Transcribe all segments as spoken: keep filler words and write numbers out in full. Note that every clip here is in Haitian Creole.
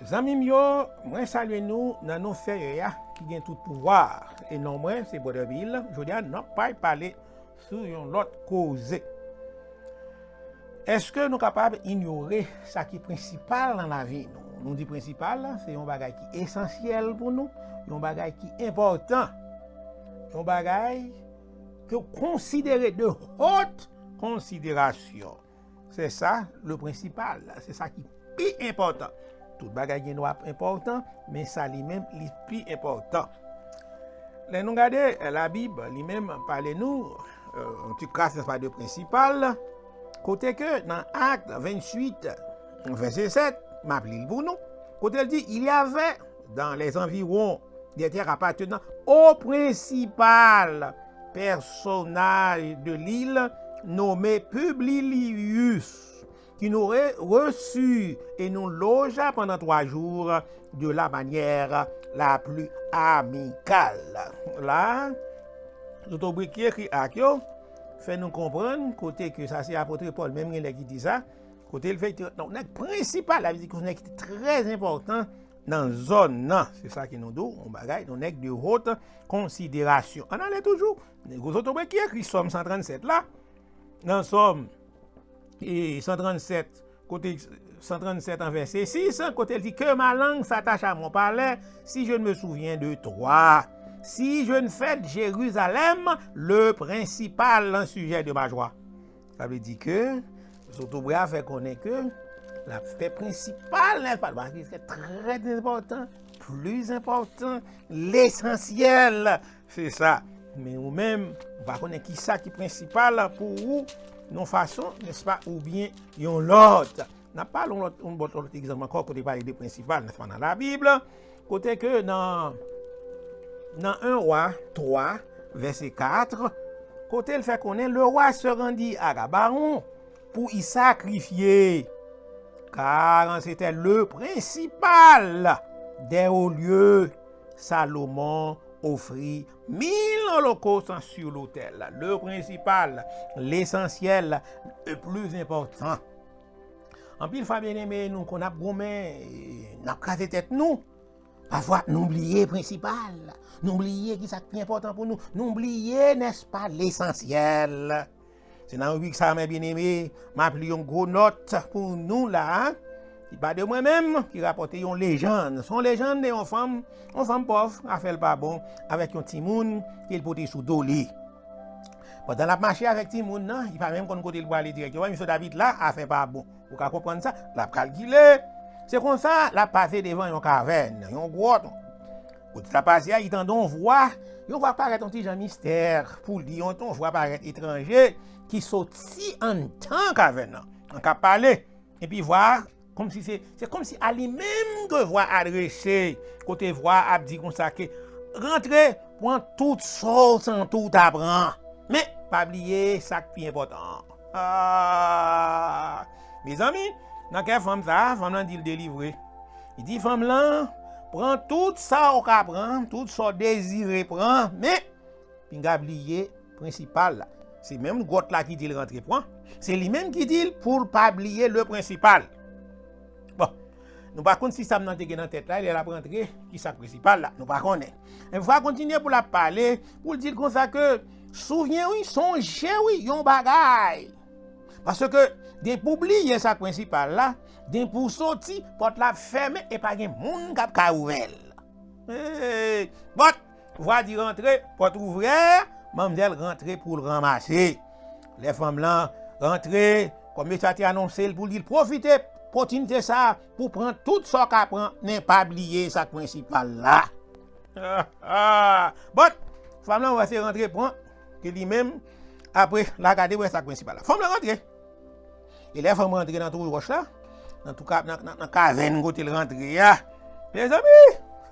Zanmi m yo, mwen salye nou nan non Seyè a ki gen tout pouvwa. E non mwen se Brother Bill. Jodi a n ap pale sou yon lòt koze. Èske nou kapab inyore sa ki prensipal nan lavi nou? Nou di prensipal, se yon bagay ki esansyèl pou nou, yon bagay ki enpòtan, yon bagay ke w konsidere de haute considération. Se sa le prensipal, se sa ki pi enpòtan. Tout bagay gen dwa enpòtan, men sa li menm li pi enpòtan. Lè nou gade, Labib li menm pale nou yon ti kras, nèspa, de prensipal, kote ke nan Actes vingt-huit, verset sept, m ap li l pou nou, kote l di, il y avait dans les environs des terres appartenant au principal personnage de l'île nommé Publilius, qui nous re- reçut et nous logea pendant trois jours de la manière la plus amicale. La, Zotobre ki ekri Ak yo fè nou konprann kote ke sa se apot Pòl menm gen lè ki di sa, kote l fè yon nèg prensipal, la vle di yon nèg ki te trè enpòtan nan zòn nan. Se sa ke nou di w, yon bagay, yon nèg de haute considération. Ann ale toujou, Zotobre ki ekri Sòm san trannsèt la, nan Sòm e san trannsèt, kote san trannsèt an vèse sis, kote l di, que ma langue s'attache à mon palais, si je ne me souviens de toi, si je ne fais de Jérusalem le principal sujet de ma joie. Sa vle di ke Zotobre a fè konnen ke l ap fè prensipal, nèspa, bagay ki trè enpòtan, pli enpòtan, lesansyèl. Se sa. Men ou menm, ou pa konnen ki sa ki prensipal pou ou, yon fason, nèspa, oubyen yon lòt. N ap pale yon lòt, yon lòt, lòt egzanp ankò, kote pale de prensipal, nèspa, nan Labib, kote ke nan, nan un Roi twa, vèse kat, kote l fè konnen, le roi se rendit à Gabaon pour y sacrifier, car c'était le principal des hauts lieux. Salomon offrit mille holocaustes sur l'autel. Le principal, l'essentiel, le plus important. Anpil fwa, byeneme, nou konn ap goumen, e, n ap kraze tèt nou. Pafwa, nou bliye prensipal. Nou bliye ki sa k pi enpòtan pou nou. Nou bliye, nèspa, lesansyèl. Se nan ribrik sa a, mè byeneme, m ap li yon gwo nòt pou nou la, ki pa de mwen menm, ki rapòte yon lejann. Se yon lejann de yon fanm, yon fanm pòv, afè l pa bon, avèk yon timoun ke l pote sou do li. Pandan l ap mache avèk timoun nan, li pa menm konn kote l prale dirèkteman, misye t ap vit la, afè pa bon. Ou ka konprann sa? L ap kalkile. Se konsa, l ap pase devan yon kavèn, yon gwòt. Kote l ap pase a, li tande yon vwa, yon vwa k parèt yon ti jan mistè pou li, yon, yon vwa parèt etranje, ki soti anndan kavèn nan, k ap pale. Epi vwa a, kòmsi se, se kòmsi a li menm ke vwa a adrese, kote vwa a ap di konsa ke, rantre, pran tout sa w santi w ta pran. Men, pa bliye sa k pi enpòtan an. Ah! Mezanmi, nan kè fanm sa a, fanm lan di l delivre. Li di fanm lan, pran tout sa w ka pran, tout sa w dezire pran, men, pinga bliye prensipal la. Se menm gwòt la ki di l rantre pran. Se li menm ki di l pou l pa bliye le prensipal. Bon, nou pa konn si sa m nan te gen nan tèt la, lè l ap rantre, ki sa k prensipal la. Nou pa konnen. Men fwa kontinye pou l ap pale, pou l di l konsa ke, souvyen wi, sonje wi, yon bagay. Paske, depi w bliye sa k prensipal la, depi w soti, pòt la ap fèmen e pa gen moun k ap ka ouvè l. Hey! But, vwa di rantre, pòt ouvè, manmzèl rantre pou l ranmase. Lè fanm lan rantre, kòm mesye a te anonse l pou li, l pwofite opòtinite sa a pou pran tout sa w ka pran, men pa bliye sa k prensipal la. But, fanm lan wè se rantre pran, ke li menm, apre, l a gade wè sa k prensipal la. Fanm lan rantre. E lè fanm rantre nan twou wòch la, nan twou ka-, nan, nan, nan kavèn kote l rantre a, mezanmi,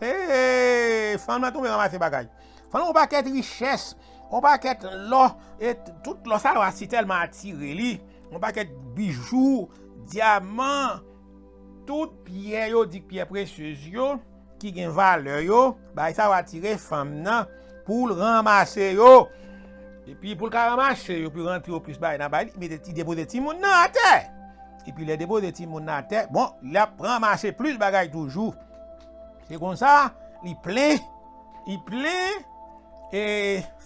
hey, fanm lan tonbe ranmase bagay. Fanm lan yon pakèt richès, yon pakèt lò, e t-, tout lò sa yo a si tèlman atire li, yon pakèt bijou, dyaman, tout pyè yo, di pyè presyez yo, ki gen valè yo, bagay sa yo atire fanm nan pou l ranmase yo. Epi pou l ka ranmase yo, pou l rantre yo plis bagay nan bay li, mete ti depoze timoun nan atè. Epi lè depoze timoun nan atè, bon, l ap ranmase plis bagay toujou. Se konsa, li plen, li plen, e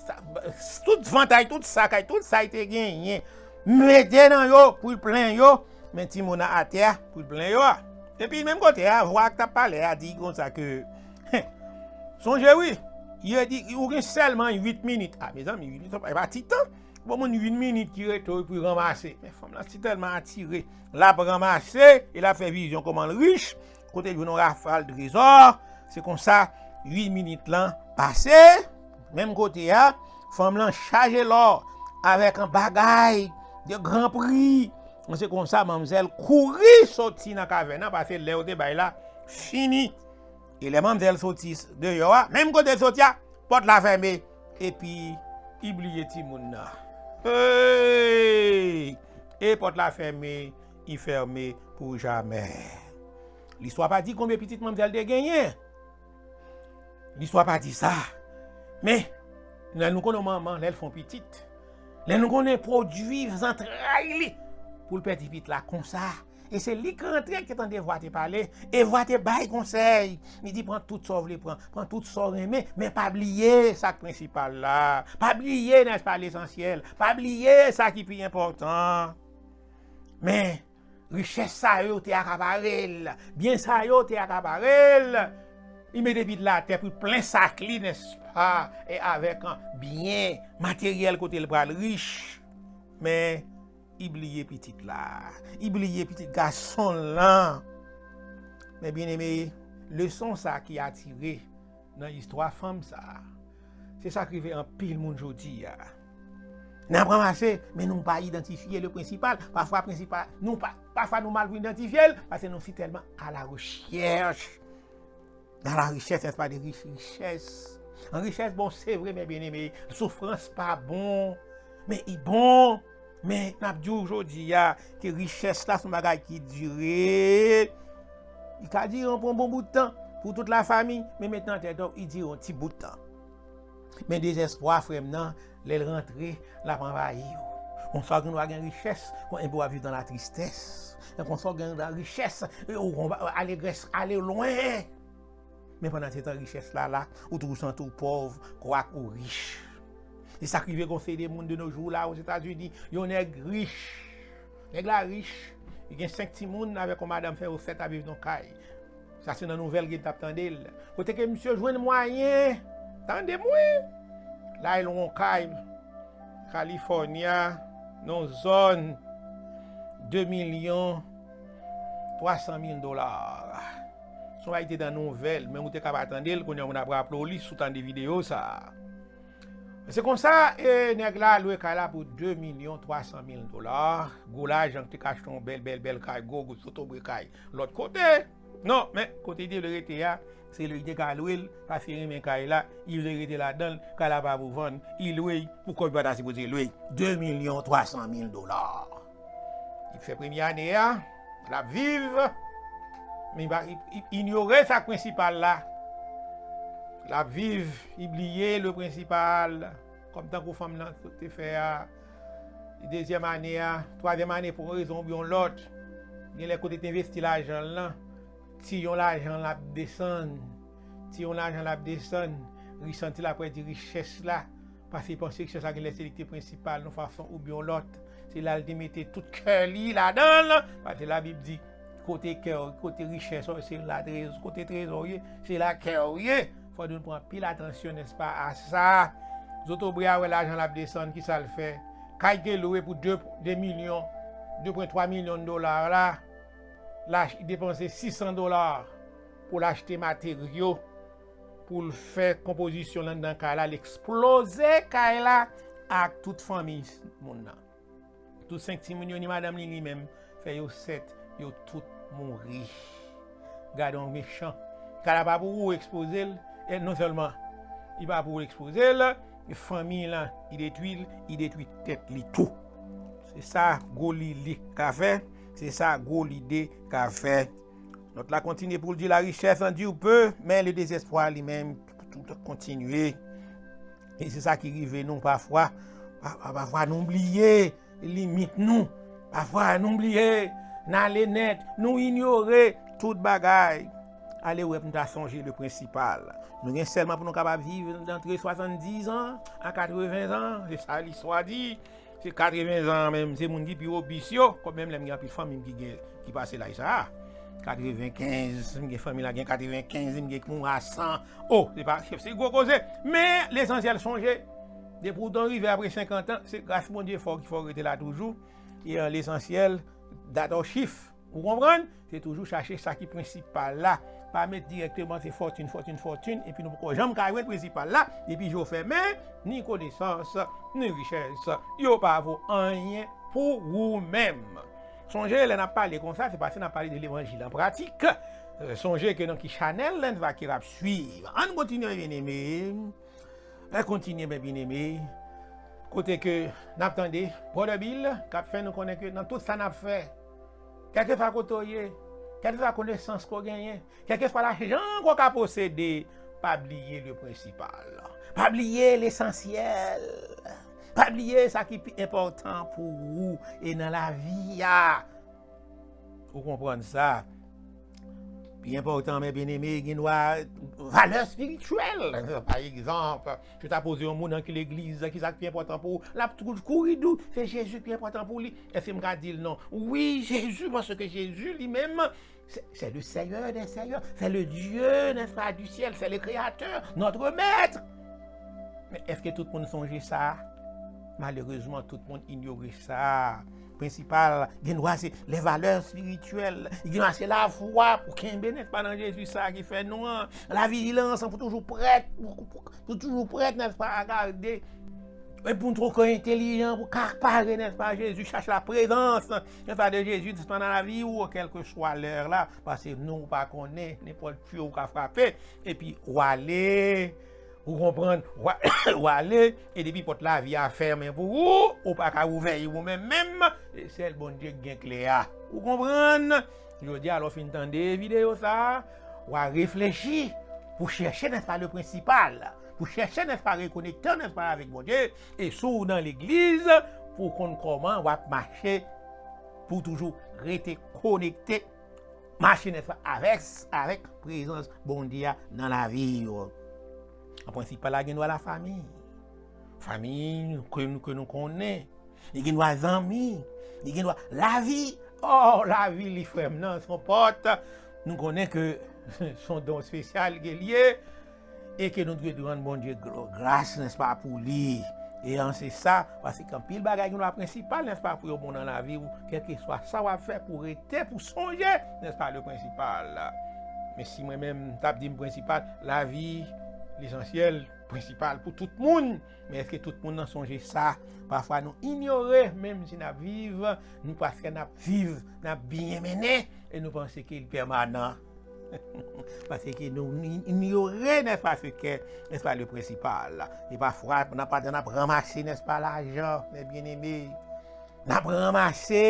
sa, tout vantay, tout sa kay, tout sa li te genyen, mete nan yo pou l plen yo, men timoun nan atè a pou l plen yo a. Epi menm kote a, vwa k t ap pale a di konsa ke, sonje wi, yo di, ou gen sèlman uit minit. A, mezanmi, uit minit, se pa ti tan. Bon, moun uit minit ki rete w pou ranmase. Men fanm lan si tèlman atire, l ap ranmase e l ap fè vizyon kòman l rich, kote l jwenn yon rafal trezò. Se konsa, uit minit lan pase. Menm kote a, fanm lan chaje lò avèk yon bagay de gran pri. Se konsa, manmzèl kouri soti nan kavèn nan, paske lè yo te bay la fini. E lè manmzèl soti deyò a, menm kote l soti a, pòt la fèmen, epi li bliye timoun nan. Hey! E pòt la fèmen, li fèmen pou jamè. Listwa pa di konbyen pitit manmzèl te genyen. Listwa pa di sa. Men, lè nou konnen yon manman, lè l fè yon pitit, lè nou konnen pwodui zantray li pou l pèdi pitit la konsa, e se li k rantre ki tande vwa te pale, e vwa te bay konsèy. Li di, pran tout sa w vle pran, pran tout sa w renmen, men pa bliye sa k prensipal la. Pa bliye, nèspa, lesansyèl. Pa bliye sa ki pi enpòtan. Men, richès sa yo te akapare l, byen sa yo te akapare l. Li mete pitit la atè pou l plen sak li, nèspa, e avèk byen materyèl kote l pral rich. Men, li bliye pitit la. Li bliye pitit gason l lan. Men byeneme, leson sa ki atire nan istwa fanm sa, se sa k rive anpil moun jodi a. N ap ranmase, men nou pa idantifye le prensipal. Pafwa, prensipal, nou pa, pafwa nou mal pou idantifye l, paske nou si tèlman a la rechèch, a la richès, nèspa, de rich, richès. An richès bon, se vre, men byeneme, soufrans pa bon, men li bon. Men, n ap di w jodi a ke richès la se yon bagay ki dire. Li ka dire yon bon, bon bout tan pou tout lafanmi, men met nan tèt ou, li dire yon ti bout tan. Men dezèspwa, frè m nan, lè l rantre, l ap anvayi w. Konsa w gen dwa gen richès, kon epi w ap viv nan latristès. Men konsa w gen richès, e ou konba, alegrès ale lwen. Men pandan se tan richès la la, ou toujou santi w pòv, kwak ou rich. Se sa k rive gon seri de moun de nos jours la Ozetazini, yon nèg rich. Nèg la rich, li gen senk timoun avèk yon madanm, fè yo sèt ap viv nan kay. Sa se nan nouvèl gen t ap tande l. Kote ke misye jwenn mwayen, tande m wi, l al lwe yon kay California, nan zòn de milyon twa san mil dola. Se yon bagay ki te nan nouvèl, men ou te ka pa tande l, kounye a moun ap raple w li si w tande videyo sa a. Se konsa, e, nèg la lwe kay la pou de milyon twa san mil dola. Gwo lajan ki te ka achte yon bèl, bèl, bèl kay, gwo, gwo zotobre kay lòt kote. Non, men kote li te vle rete a, se li te ka lwe l, paske li renmen kay la, li vle rete ladan l, kay la pa pou vann, li lwe l pou kòb li pa ta sipoze lwe l, de milyon twa san mil dola. Li fè premye ane a, l ap viv, men li pa, li, li inyore sa k prensipal la. L ap viv, li bliye le prensipal, kòm tankou fanm nan te fè a. Dezyèm ane a, twazyèm ane, pou yon rezon oubyen yon lòt, gen lè kote te envesti lajan l lan, ti yon lajan l ap desann, ti yon lajan l ap desann, li santi l ap pèdi richès la, paske li panse richès la gen lè se li ki te prensipal, yon fason oubyen yon lòt. Se la l te mete tout kè li ladan l, paske Labib di, kote kè w, kote richès ou, se la trezò, kote trezò w ye, se la kè w ye. Fò nou pran anpil atansyon, nèspa, a sa. Zotobre a wè lajan l ap desann, kisa l fè? Kay te lwe pou de, de milyon, de pwen twa milyon dola la, l ach-, depanse sis san dola pou l achte materyo, pou l fè konpozisyon l anndan kay la, l eksploze kay la ak tout fanmi moun nan. Tout senk timoun yo, ni madanm li, li menm, fè yo sèt, yo tout mouri. Gade yon mechan. Kay la pa pou ou ekspoze l, e non sèlman li pa pou ou ekspoze l, fanmi lan, li detwi l, li detwi tèt li tou. Se sa gwo lide ka fè, se sa gwo lide ka fè. Nòt la kontinye pou l di, la richesse en Dieu peut, men le désespoir li menm tou kontinye. E se sa ki rive nou pafwa. Pa-, pa-, pafwa nou bliye limit nou. Pafwa nou bliye n ale nèt, nou inyore tout bagay. Ale wè pou n ta sonje le prensipal. Nou gen sèlman pou nou kapab viv antre swasanndiz an a katreven an, se sa listwa di. Se katreven zan an menm, se moun ki pi obis yo, kòm menm lè m gen anpil fanmi m ki gen, ki pase laj sa a. Katrevenkenz, m gen fanmi la gen katrevenkenz, m gen moun a san. O, se pa, se gwo koze. Men, lesansyèl, sonje, depi w rive apre senkant an, se gras Bondye fè w ki fè w rete la toujou. E, euh, lesansyèl, dat o chif. Ou konprann? Se toujou chache sa ki prensipal la. Pa met dirèkteman se fòtin, fòtin, fòtin, epi nou poko janm ka jwenn prensipal la, epi je w fèmen, ni konesans, ni richès, yo pa vo anyen pou ou menm. Sonje, lè n ap pale konsa, se paske n ap pale de levanjil an pratik. Euh, sonje ke nan ki chanèl, lè n va ki ap swiv. Ann kontinye, byeneme. Ann kontinye, men byeneme. Kote ke n ap tande Brother Bill k ap fè nou konnen ke nan tout sa n ap fè, kèlkeswa kote w ye, kèlkeswa konesans ke w genyen, kèlkeswa lajan ke w ka posede, pa bliye le prensipal. Pa bliye lesansyèl. Pa bliye sa ki pi enpòtan pou ou e nan lavi a. Ou konprann sa? Pi enpòtan, men byeneme, gen dwa valè espirityèl. Pa egzanp, si w ta poze yon moun nan ki legliz, ki sa k pi enpòtan pou ou, l ap tou kouri di w, se Jezi ki pi enpòtan pou li. Èske m ka di l non? Wi, Jezi, paske Jezi li menm, c'est, c'est le Seigneur des Seigneurs, c'est le Dieu, n'est-ce pas, du ciel, c'est le Créateur, notre Maître. Men èske tout moun sonje sa? Malerezman, tout moun inyore sa. Prensipal, gen dwa se les valeurs spirituelles, gen dwa se lafwa pou kenbe, nèspa, nan Jezi sa ki fè nou an. Lavijilans, pou toujou prèt, pou, pou, pou toujou prèt, nèspa, a gade. E pou nou twò entelijan, pou ka pare, nèspa, Jezi, chache la prezans, nèspa, de Jezi, nèspa, nan lavi ou, kèlkeswa lè la, paske nou pa konnen, nenpòt pye ou ka frape, epi w ale, ou konprann, w a-, w ale, e depi pòt lavi a fèmen pou ou, ou pa ka ouvè l ou menm menm, e sèl Bondye ki gen kle a. Ou konprann? Jodi a, lè w fin tande videyo sa a, w a reflechi pou chèche, nèspa, le prensipal, pou chèche, nèspa, rekonekte w, nèspa, avèk Bondye, e si w nan legliz, pou w konn kòman w ap mache, pou w toujou rete konekte, mache, nèspa, avèk, avèk prezans Bondye a nan lavi w. An prensipal la, gen dwa lafanmi. Fanmi ke nou, ke nou konnen. Li gen dwa zanmi. Li gen dwa lavi. Oh, lavi, li, frè m nan, se yon pòt. Nou konnen ke se yon don espesyal ke l ye. E ke nou dwe rann Bondye glo-, gras, nèspa, pou li. E an se sa, paske anpil bagay gen dwa prensipal, nèspa, pou yo bon nan lavi w, kèlkeswa sa w ap fè, pou rete, pou sonje, nèspa, le prensipal. Men si mwen menm, m t ap di m prensipal, lavi, lesansyèl, prensipal pou tout moun. Men èske tout moun nan sonje sa? Pafwa nou inyore, menm si n ap viv, nou paske n ap viv, n ap byen mennen, e nou panse ke l pèmanan. Paske nou in-, inyore, nèspa, se kè, nèspa, le prensipal. E pafwa, n ap, pandan n ap ranmase, nèspa, lajan, mes bien-aimés, n ap ranmase,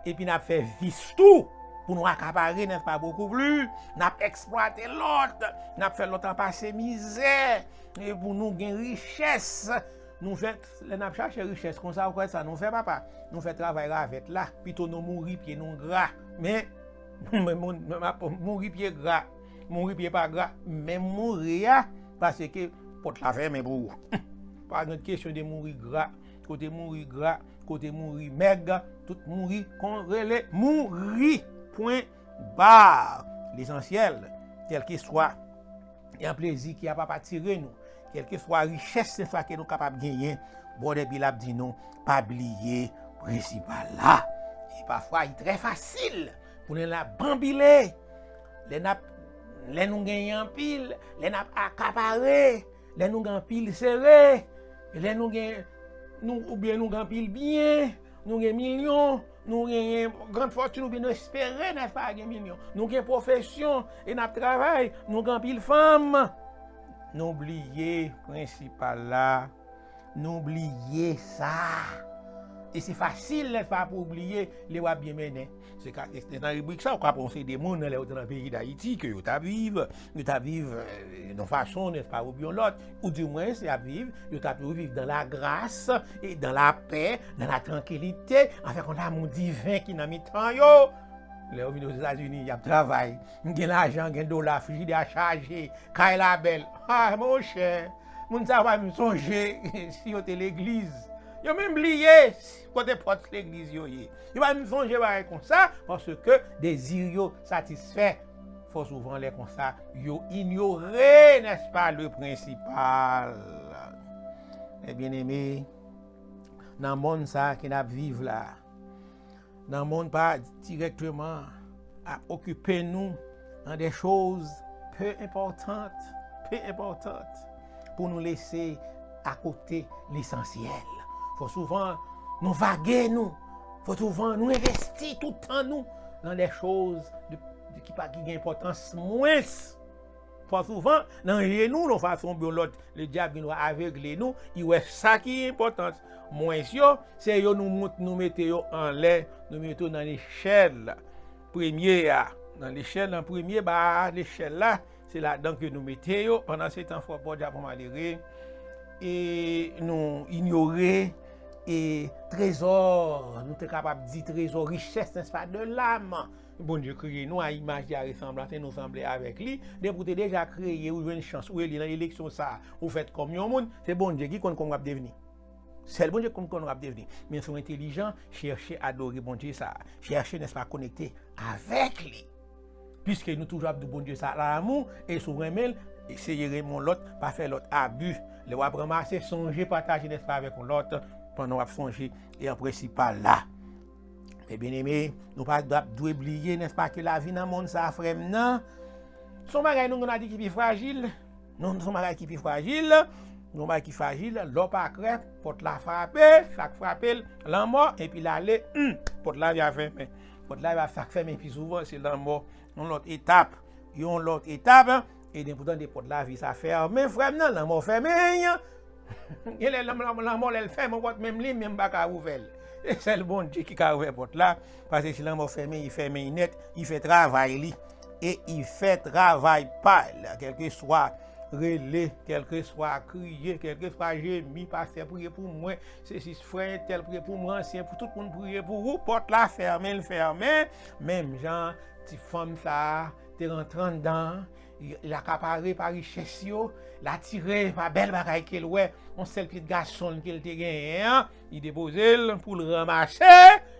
epi n ap fè vis tou, pou nou akapare, nèspa, bokou pli, n ap eksplwate lòt, n ap fè lòt la pase mizè, e pou nou gen richès, nou fè, lè n ap chache richès konsa, ou kwè sa nou fè, papa? Nou fè travay ravèt la, pito nou mouri pye nou gra. Men, men moun, men m ap mouri pye gra, mouri pye pa gra, men mouri a, paske pòt la fèmen pou ou. Pa gen kesyon de mouri gra, kote mouri gra, kote mouri mèg, tout mouri kon rele mouri. Pwen ba. Lesansyèl, kèlkeswa gen plezi ki ap ap atire nou, kèlkeswa richès, se sa ke nou kapab genyen, Brother Bill ap di nou, pa bliye prensipal la. E pafwa, li trè fasil pou lè n ap banbile, lè n ap, lè nou genyen anpil, lè n ap akapare, lè nou gen anpil sere, lè nou gen, nou, oubyen nou gen anpil byen, nou gen milyon, nou genyen grann fòtin, oubyen nou espere, nèspa, gen milyon. Nou gen pwofesyon e n ap travay, nou gen anpil fanm. Nou bliye prensipal la, nou bliye sa. E se fasil, nèspa, pou w bliye lè w ap byen mennen. Se ka, se nan ribrik sa, ou ka pran yon seri de moun, lè yo te nan peyi Dayiti, ke yo t ap viv, yo t ap viv, euh, yon fason, nèspa, oubyen yon lòt, ou dimwens, y ap viv, yo t ap viv dans la grâce, et dans la paix, dans la tranquillité, avèk yon lanmou diven ki nan mitan yo. Lè yo vin Ozetazini, y ap travay. Gen lajan, gen dola, frijidè a chaje, kay la bèl. Ah, monchè, moun sa yo pa menm sonje si yo te legliz. Yo menm bliye kote pòt legliz yo ye. Yo pa menm sonje bagay konsa, paske dezi yo satisfè. Fò souvan lè konsa, yo inyore, nèspa, le prensipal. Mes bien-aimés, nan monn sa ke n ap viv la, nan monn pa dirèkteman ap okipe nou dans des choses peu importantes, peu importantes, pou nou lese akote lesansyèl. Fò souvan nou vage nou, fò souvan nou envesti tout tan nou dans des choses de, de, ki pa, ki gen enpòtans mwens. Fò souvan, nan je nou, yon fason oubyen lòt, ledyab gen dwa avegle nou, li wè sa ki enpòtans mwens yo, se yo nou mout, nou mete yo anlè, nou mete yo nan lechèl premye a. Nan lechèl, nan premye ba a lechèl la, se ladan ke nou mete yo. Pandan se tan, frè pòv, djapon malere, e nou inyore e trezò, nou te kapab di trezò, richès, nèspa, de lam. Bondye kreye nou a imaj li, a resanblans li, nou sanble avèk li. Depi w te deja kreye, ou jwenn chans, ou eli nan eleksyon sa a, ou fèt kòm yon moun, se Bondye ki konn kòman w ap devni. Sèl Bondye ki konn kòman w ap devni. Men si w entelijan, chèche adore Bondye sa a. Chèche, nèspa, konekte avèk li. Piske nou toujou ap di Bondye sa lanmou, e si w renmen l, eseye renmen yon lòt, pa fè lòt abi. Lè w ap ranmase, sonje pataje, nèspa, avèk yon lòt, pandan w ap sonje e an prensipal la. Mes bien-aimés, nou pa dwe, dwe bliye, nèspa, ke lavi nan monn sa a, frè m nan, se yon bagay nou konn di ki pi frajil. Nou, se yon bagay ki pi frajil, yon bagay ki frajil, lè w pa kwè, pòt la frape, sa k frape l, lanmò, epi l ale, hmm, pòt lavi a fèmen. Pòt lavi a, sa k fèmen pi souvan, se lanmò, yon lòt etap, yon lòt etap, e depi w tande pòt lavi sa fèmen, frè m nan, lanmò fèmen, Genlè lanmò, lanmò, lè l fèmen yon pòt, menm li menm pa ka ouvè l. Se sèl Bondye ki ka ouvè pòt la, paske si lanmò fèmen, li fèmen nèt, li fè travay li. E li fè travay pa l, kèlkeswa rele, kèlkeswa kriye, kèlkeswa jemi, pastè priye pou mwen, sesi frè entèl priye pou mwen, ansyen, pou tout moun priye pou ou, pòt la fèmen, l fèmen, menm jan ti fanm sa a te rantre anndan, l akapare pa richès yo, l atire pa bèl bagay ke l wè, yon sèl pitit gason l ke l te genyen an, li depoze l pou l ranmase,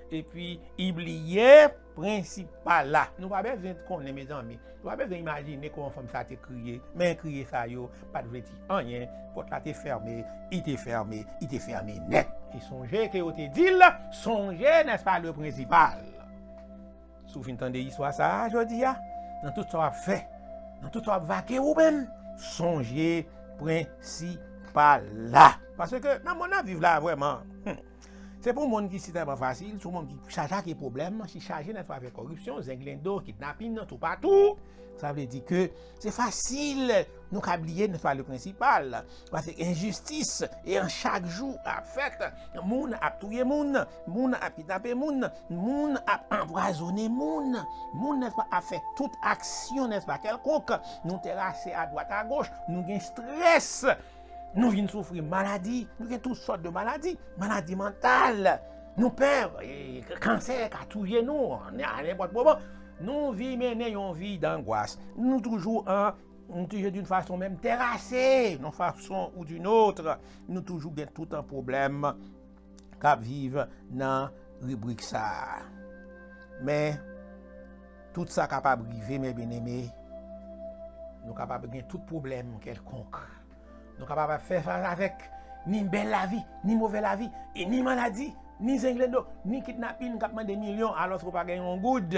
epi li bliye prensipal la. Nou pa bezwen konnen, mezanmi. Nou pa bezwen imajine kòman fanm sa te kriye, men kriye sa yo pa t vle di anyen. Pòt la te fèmen, li te fèmen, li te fèmen nèt. E sonje ke yo te di l, sonje, nèspa, le prensipal. Si w fin tande istwa sa a jodi a, nan tout sa w ap fè, nan tout sa w ap vake ou menm, sonje prensipal la. Paske nan monn n ap viv la, vrèman, hmm, se pou yon monn ki si tèlman fasil, se yon monn ki chaje ak pwoblèm, ki chaje nèspa avèk kòripsyon, zenglendo, kidnapin, toupatou. Sa vle di ke se fasil nou ka bliye, nèspa, le prensipal. Paske enjistis e an chak jou ap fèt. Moun ap touye moun, moun ap kidnape moun, moun ap anpwazonnen moun, moun, nèspa, ap fè tout aksyon, nèspa, kèlkonk. Nou terase adwat agoch, nou gen estrès, nou vin soufri maladi, nou gen tout sòt de maladi, maladi mantal, nou pè, e, kansè ka touye nou a nenpòt moman. Nou vi mennen yon vi dangwas. Nou toujou an, nou toujou d'une façon menm terase, d'une façon ou d'une autre. Nou toujou gen tout an pwoblèm k ap viv nan ribrik sa a. Men, tout sa kapab rive, mes bien-aimés. Nou kapab gen tout pwoblèm kèlkonk. Nou kapab ap fè fas avèk ni bèl lavi, ni move lavi, e ni maladi, ni zenglendo, ni kidnapin k ap mande milyon, alòske w pa gen yon goud.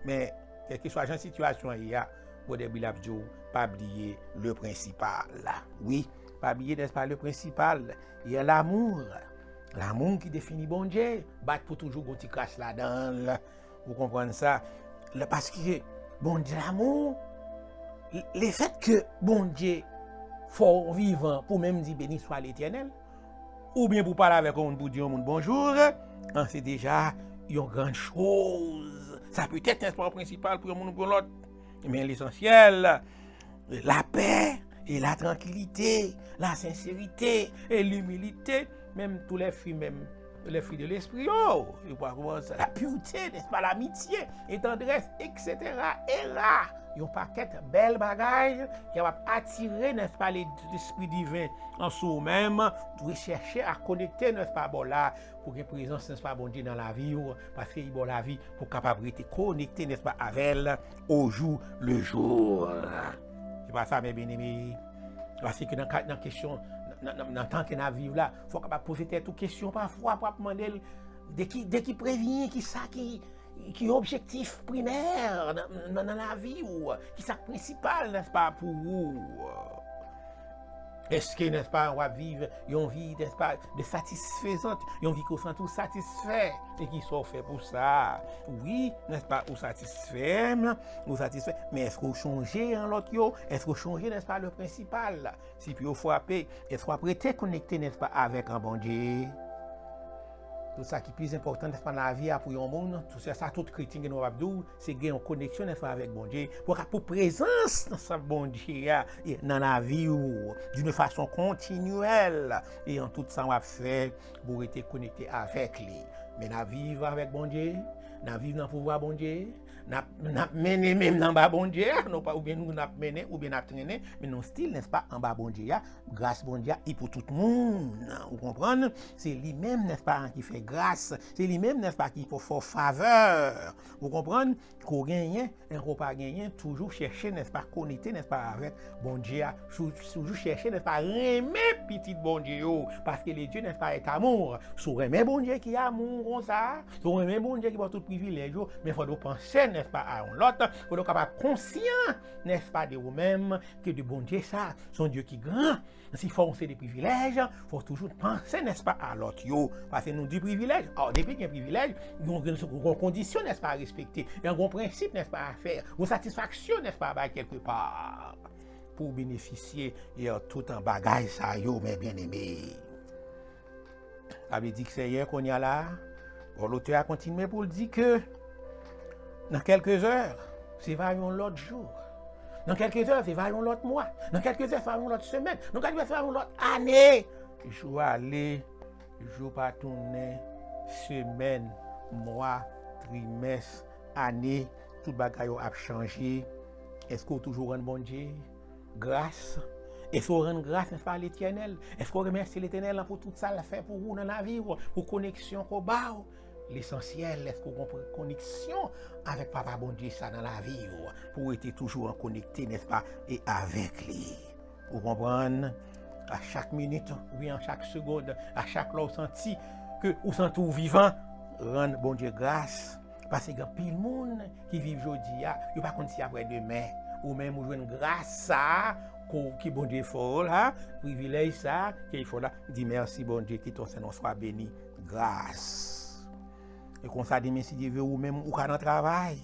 Men, kèlkeswa jan sitiyasyon an ye a, Brother Bill ap di w, pa bliye le prensipal. Wi, pa bliye, nèspa, le prensipal. Il y a l'amour. Lanmou ki defini Bondye, bat pou toujou gon ti kras ladan l. Ou konprann sa? Le, paske Bondye lanmou, le, lefèt ke Bondye fè w vivan pou menm di beni swa Letènèl, oubyen pou pale avèk yon moun, pou di yon moun bonjou, an, se deja yon gran choz. Sa petèt, nèspa, yon prensipal pou yon moun ou pou yon lòt. Men lesansyèl, lapè e la trankilite, la senserite e limilite, menm tou lè fwi menm, lè fwi de lespri yo, yo pa kòmanse la purite, nèspa, lamitye e tandrès, et cetera. E la, yon pakèt bèl bagay ki ap atire, nèspa, le- lespri diven an sou ou menm, dwe chèche a konekte, nèspa, bò la, pou gen prezans, nèspa, Bondye nan lavi w, paske li ba w lavi pou w kapab rete konekte, nèspa, avè l au jour le jour. Se pa sa, mes bien-aimés? Paske nan ka- nan kesyon, nan, nan, nan tan ke n ap viv la, fò w kapab poze tèt ou kesyon pafwa pou w ap mande l de ki, de ki prevyen, ki sa ki, ki objektif primè nan, nan, nan lavi w, ki sa k prensipal, nèspa, pou ou? Èske, nèspa, w ap viv yon vi, nèspa, de satisfezant, yon vi ke w santi w satisfè? E ki sa w fè pou sa? Wi, nèspa, ou satisfè, ou satisfè, men èske w chonje an lòt yo? Èske w chonje, nèspa, le prensipal? Si pye w frape, èske w ap rete konekte, nèspa, avèk an Bondye? Tout sa ki pi enpòtan, nèspa, nan lavi a pou yon moun, tout se sa, tout kretyen gen dwa ap di w, se gen yon koneksyon, nèspa, avèk Bondye, pou ka- pou prezans nan sa Bondye a e nan lavi w d'une façon continuelle, e an tout sa w ap fè, pou rete konekte avèk li. Men n ap viv avèk Bondye, n ap viv nan pouvwa Bondye, n ap, n ap mennen menm nan ba Bondye a, non pa oubyen nou n ap mennen, oubyen n ap trennen, men nou still, nèspa, anba Bondye a, gras Bondye a, e pou tout moun, ou konprann? Se li menm, nèspa, ki fè gras, se li menm, nèspa, ki pou fè w favè, ou konprann? Ke w genyen, enke w pa genyen, toujou chèche, nèspa, konekte, nèspa, avèk Bondye a, sou- toujou chèche, nèspa, renmen pitit Bondye yo, paske le Dieu, nèspa, est amour. Si w renmen Bondye ki amou konsa, si w renmen Bondye ki ba w tout privilèj yo, men fòk w panse, nèspa, a yon lòt, fòk w kapab konsyan, nèspa, de ou menm, ke de Bondye sa, se yon Dye ki gran. Si fò w se de privilèj, fò w toujou panse, nèspa, a lòt yo. Paske nou di privilèj, a, depi gen privilèj, yon, yon, yon kondisyon, nèspa, a respekte, yon, yon prensip, nèspa, a fè, yon satisfaksyon, nèspa, a bay kèlkepa. Pou w benefisye, e, tout bagay sa yo, mes bien-aimés. Sa vle di ke Seyè, kounye a la, bon, lotè a kontinye pou l di ke nan kèlke zè, se va yon lòt jou. Nan kèlke zè, se va yon lòt mwa. Nan kèlke zè, se va yon lòt semèn. Nan kèlke zè, se va yon lòt ane. Jou ale, jou pa tounen, semèn, mwa, trimès, ane, tout bagay yo ap chanje. Èske w toujou rann Bondye gras? Èske w rann gras, nèspa, a Letènèl? Èske w remèsye Letènèl lan pou tout sa l fè pou ou nan lavi w, pou koneksyon ke w ba w? Lesansyèl, èske w gen koneksyon avèk Papa Bondye sa nan lavi w, pou w rete toujou an konekte, nèspa, e avèk li? Ou konprann? A chak minit, oubyen a chak segonn, a chak lè w santi ke ou santi w vivan, rann Bondye gras. Paske gen anpil moun ki viv jodi a, yo pa konn si y ap wè demen. Ou menm ou jwenn gras sa a, ko- ke Bondye fè w la, privilèj sa a, ke l fè w la, di mèsi Bondye, ke ton Sentnonm swa beni, gras. E konsa demen, si Dye vle, ou menm ou ka nan travay.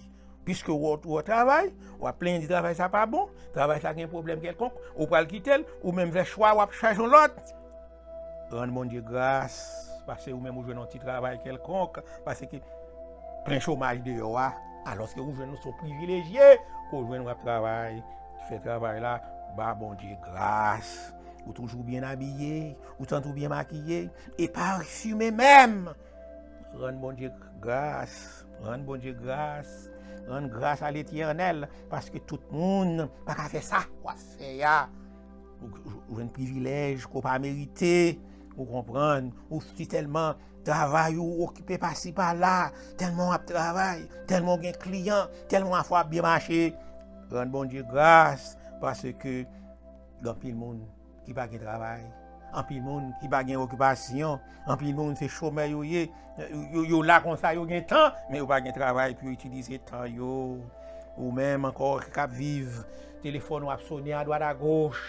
Piske w, w travay, w ap plenyen di travay sa pa bon, travay sa gen pwoblèm kèlkonk, ou pral kite l, ou menm fè chwa, w ap chache yon lòt. Rann Bondye gras, paske ou menm ou jwenn yon ti travay kèlkonk, paske plen chomaj deyò a, alòske ou jwenn, ou se yon privilejye, ke w jwenn w ap travay, fè travay la, ba Bondye gras. Ou toujou byen abiye, ou santi w byen makiye, e pafime menm. Rann Bondye gras, rann Bondye gras, rann gras a Letènèl, paske tout moun pa ka fè sa w ap fè a. Ou, ou, ou jwenn privilèj ke w pa merite, ou konprann, ou si tèlman travay ou okipe pasi pala, tèlman w ap travay, tèlman w gen kliyan, tèlman afè w ap byen mache. Rann Bondye gras, paske gen anpil moun ki pa gen travay, anpil moun ki pa gen okipasyon, anpil moun se chomè yo ye, yo, yo la konsa, yo gen tan, men yo pa gen travay pou yo itilize tan yo. Ou menm ankò k ap viv, telefòn w ap sone adwat agoch.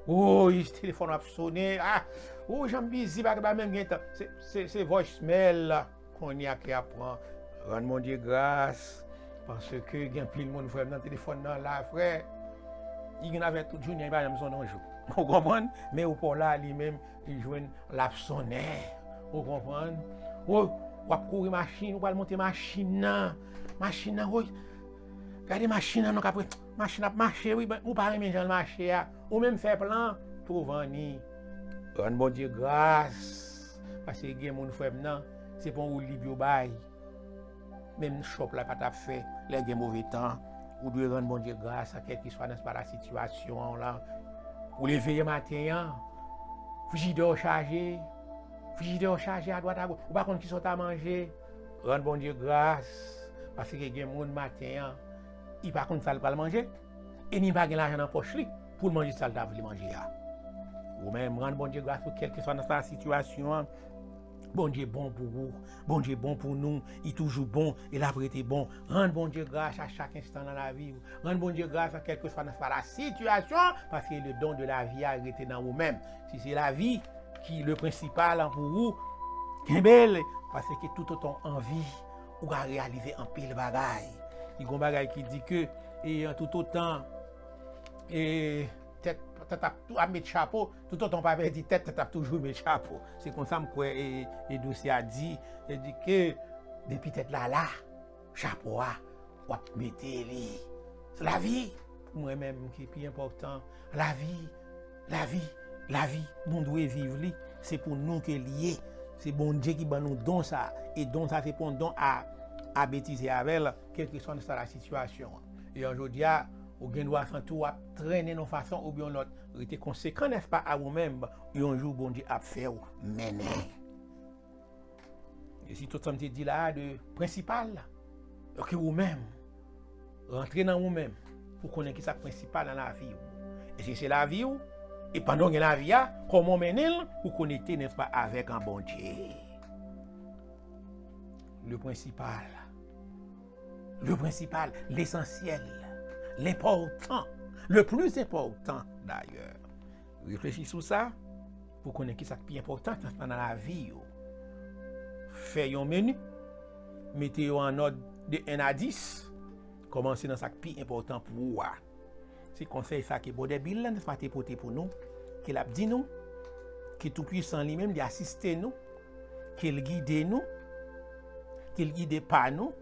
Woy, telefòn w ap sone, ah, ou jan m bizi, pa, pa menm gen tan. Se, se, se voicemail. Kounye a ke ap pran. Rann Bondye gras, paske gen anpil moun, frè m, nan telefòn nan la, frè. Li gen afè tout jounen, li pa janm sonnen yon jou. Ou konprann? Men ou pa w la, li menm, li jwenn l ap sonnen. Ou konprann? Ou, w ap kouri machin, ou pral monte machin nan. Machin nan, woy. Gade machin nan, non, k ap, machin ap mache, wi, men ou pa renmen jan l mache a. Ou menm fè plan, twouve anni. Rann Bondye gras. Paske gen moun, frè m nan, se pa yon woulib yo bay. Menm chòp la pa t ap fè lè gen move tan. Ou dwe rann Bondye gras a kèlkeswa nèspa la sitiyasyon an la. Ou leve maten an, frijidè w chaje, frijidè w chaje adwat agoch, ou pa konn kisa w ta manje. Rann Bondye gras, paske gen moun maten an, li pa konn sa l pral manje, e ni pa gen lajan nan pòch li pou l manje sa l ta vle manje a. Ou menm, rann Bondye gras pou kèlkeswa nèspa la sitiyasyon an. Bondye bon pou ou. Bondye bon pou nou. Li toujou bon e l ap rete bon. Rann Bondye gras a chak enstan nan lavi w. Rann Bondye gras a kèlkeswa nèspa la sitiyasyon, paske le don de la vie a rete nan ou menm. Si se lavi ki le prensipal pou ou, kenbe l, paske toutotan w anvi, ou ka reyalize anpil bagay. Li gen yon bagay ki di ke, e, toutotan, e, tèt, tèt ap tou, ap met chapo, toutotan w pa pèdi tèt, tèt ap toujou met chapo. Se konsa m kwè, e, e dosye a di, e di ke depi tèt la la, chapo a, w ap mete li. Se lavi, pou mwen menm, ki pi enpòtan. Lavi, lavi, lavi, nou dwe viv li. Se pou nou ke l ye. Se Bondye ki ban nou don sa. E don sa, se pa yon don a, a betize avè l, kèlkeswa nan sa la sitiyasyon an. E an jodi a, ou gen dwa santi w ap trennen nan yon fason oubyen yon lòt. Rete konsekan, nèspa, a ou menm. Yon jou, Bondye ap fè w mennen. E si tout sa m te di la a de prensipal, ke ou menm, rantre nan ou menm, pou konnen kisa k prensipal nan lavi w. E si se lavi w, e pandan w gen lavi a, kòman w mennen l, ou konekte, nèspa, avèk an Bondye. Le prensipal. Le prensipal, lesansyèl, lenpòtan, le pli enpòtan dayè. Reflechi sou sa, pou konnen kisa k pi enpòtan nan lavi w. Fè yon meni, mete yo an òd de en a dis, kòmanse nan sa k pi enpòtan pou ou a. Se konsèy sa ke Brother Bill la, nèspa, te pote pou nou, ke l ap di nou, ke Toupwisan li menm, li asiste nou, ke l gide nou, ke l gide pa nou,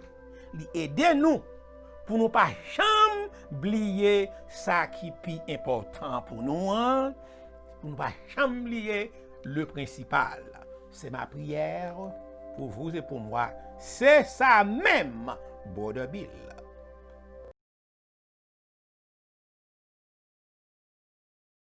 li ede nou, pou nou pa janm bliye sa ki pi enpòtan pou nou an, pou nou pa janm bliye le prensipal. C'est ma prière pour vous et pour moi. Se sa menm, Brother Bill.